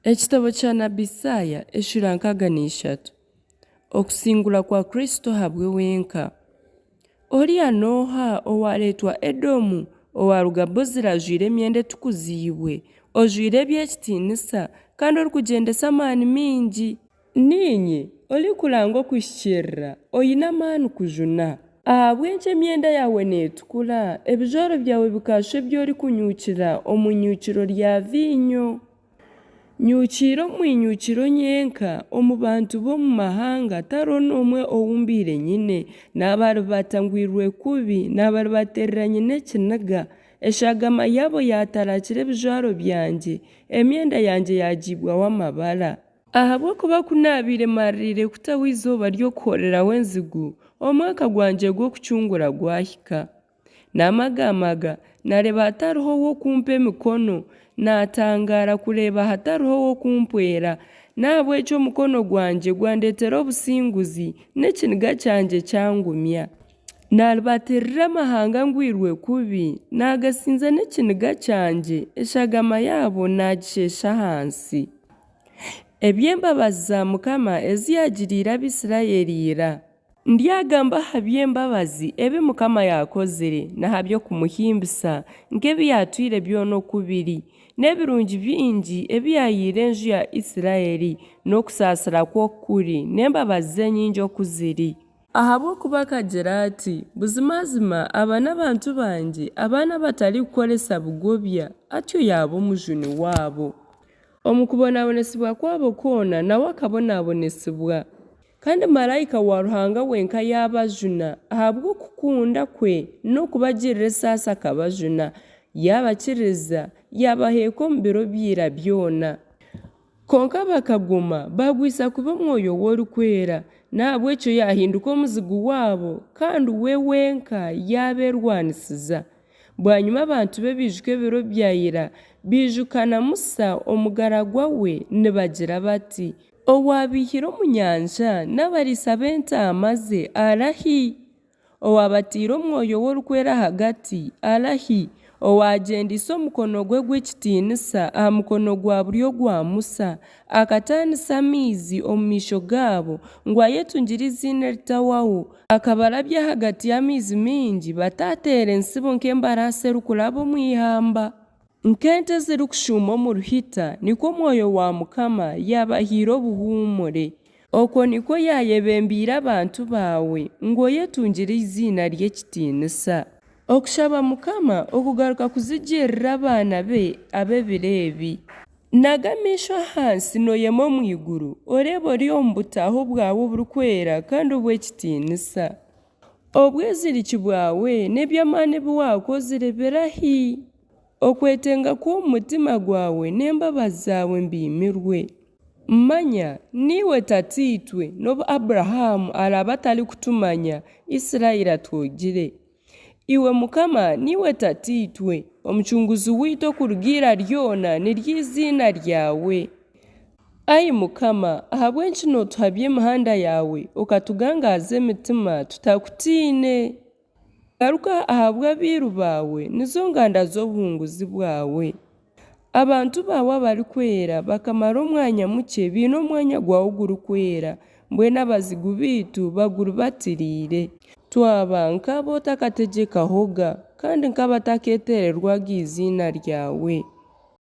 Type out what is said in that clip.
Ekitabo kya nabi Isaaya eshuura 63. Okusingura kwa Kristo ahabwe wenka. Oriya n'oha owaareetwa Edomu, owaaruga Bozira ajwaire emyenda etukuziibwe, ojwaire eby'ekitiinisa, kandi orikugyendesa amaani maingi? Niinye orikuranga okuhikiirira, oine amaani kujuna. Ahabw'enki emyenda yaawe neetukura, ebijwaro byawe bikashusha ebi orikunyuukira omu inyuukiro rya viinyo? Nyukiire omu inyuukiro nyenka, omu bantu b'omu mahanga tariho n'omwe ou mbaire nyine. Naabaribata ngwirwe kubi, naabaribatirira nyine ekiniga. Eshagama yaabo yaatarakira ebijwaro byangye, emyenda yangye yaagiibwaho amabara. Ahabw'okuba ku naabaire mmaririire kutaho eizooba ry'okuhooreraho enzigu, omwaka gwangye gw'okucungura gwahika. Naamagamaga, naareeba hatariho w'okumpa emikono, naatangaara kureeba hatariho w'okumpwera. N'ahabw'ekyo omukono gwangye gwandeetera obusinguzi, n'ekiniga kyangye kyangumya. Naaribatirira amahanga ngwirwe kubi, naagasinza n'ekiniga kyangye, eshagama yaabo naagisheesha ahansi. Eby'embabazi za Mukama ezi yaagiriire Abaisiraeli ira. Ndyagamba aha by'embabazi ebi Mukama yaakozire, n'aha by'okumuhimbisa, nk'ebi yaatwire byona oku biri, n'ebirungi bingi ebi yaahaire enju ya Isiraeli, n'okusaasira kwe oku kuri, n'embabazi ze nyingi oku ziri. Ahabw'okuba akagira ati, Buzimazima aba n'abantu bangye, abaana abatarikukoresa bugobya, atyo yaaba Omujuni waabo. Omu kubonabonesibwa kwabo kwona nawe akabonabonesibwa. Kandi maraika wa Ruhanga wenka yaabajuna, ahabw'okukunda kwe n'okubagirira esaasi akabajuna, yaabakiriza, yaabaheeka omu biro bya ira byona. Kwonka bakagoma, baagwisa kubi Omwoyo we Orikwera, n'ahabw'ekyo yaahinduka omuzigu waabo, kandi we wenka yaabeerwanisiza. Bwanyima abantu be baijuka ebiro bya ira, baijuka na Musa omugaragwa we, nibagira bati, Owaabaihire omu nyanja n'abariisa b'entaama ze arahi? Owaabataire Omwoyo we Orikwera ahagati arahi? Owaagyendeise omukono gwe gw'ekitiinisa aha mukono gwa buryo gwa Musa, akataanisa amaizi omu maisho gaabo, ngu ayetungire eiziina eritahwaho, akabarabya ahagati y'amaizi maingi, bataateera entsibo nk'embaraasi erikuraba omu ihamba? Nk'ente ezirikushuuma omu ruhita, nikwo Omwoyo wa Mukama yaabahaire obuhuumure. Okwo nikwo yaayebembeire abantu baawe, ngu oyetungire eiziina ry'ekitiinisa. Okushaba Mukama okugaruka kuzigirira abaana be ab'ebiro ebi. Naga amaisho ahansi nooyema omu iguru, oreebe ori omu butaaho bwawe oburikwera kandi obw'ekitiinisa. Obweziriki bwawe n'eby'amaani ebi waakozire birahi? Okwetenga kw'omu mutima gwawe n'embabazi zaawe mbiimirwe. Manya, niiwe Tataitwe, n'obu Abrahamu araabe atarikutumanya, Isiraeli atwogire. Iwe Mukama, niiwe Tataitwe, Omucunguzi waitu okuruga ira ryona niryo eiziina ryawe. Ai Mukama, ahabw'enki nootuhabya emihanda yaawe, okatugangaaza emitima tutakutiine? Garuka ahabw'abairu baawe, nizo nganda z'obuhunguzi bwawe. Abantu baawe abarikwera bakamara omwanya mukye baine omwanya gwawe ogurikwera, mbwenu abazigu baitu baguribatiriire. Twaba nk'abu otakategyekahoga, kandi nk'abatakeetererwaga eiziina ryawe.